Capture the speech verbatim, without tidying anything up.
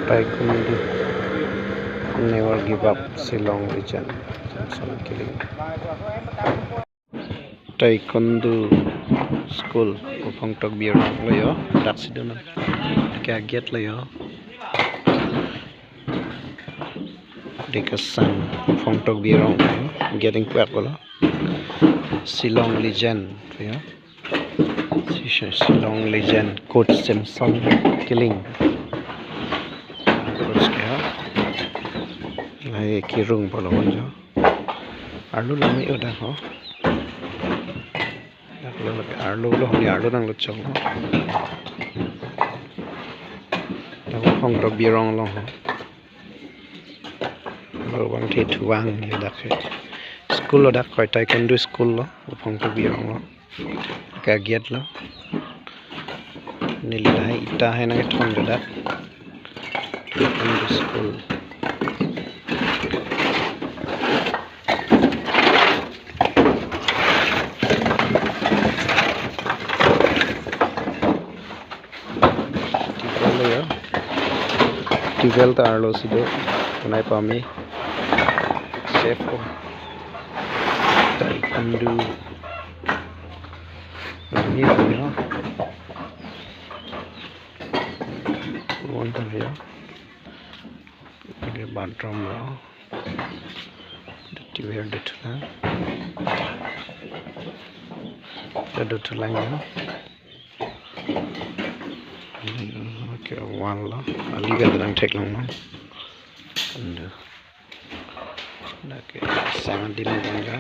Taekwondo, Never Give Up, Shillong Legend, Samson Killing. Taekwondo School, Uphong Tokbi arong lo yo, daksi dun. Ke gate lo yo. Dikasang, Uphong Tokbi arong lo yo, gate ingpuak lo. Shillong Legend lo yo. Shi-, Shillong Legend, Coach Samson Killing. Coach ke ha. Lahai kirung pulo ho jo. Arlo lami udah ho. Arlo lami, arlo lo ni, arlo nanglo chong ho. Uphong Tokbi arong lo ho. Lo bang the thuang yo dak he. School lo dak koi, Taekwondo School lo, Uphong Tokbi arong lo. Ke gate lo. Neli lahai ita hai nangkethon jo dak. Taekwondo School. Tibel lo yo. Tibel ta arlo si do. Kunai pame. Chef ko. Taekwondo. Lami lo yo. Won ta yo. Ke bathroom lo. Tibel do thulang. Ke do thulang yo. Ke wall lo. Ali ke dang theklong lo. Ando. Dak ke sang adim lo jo.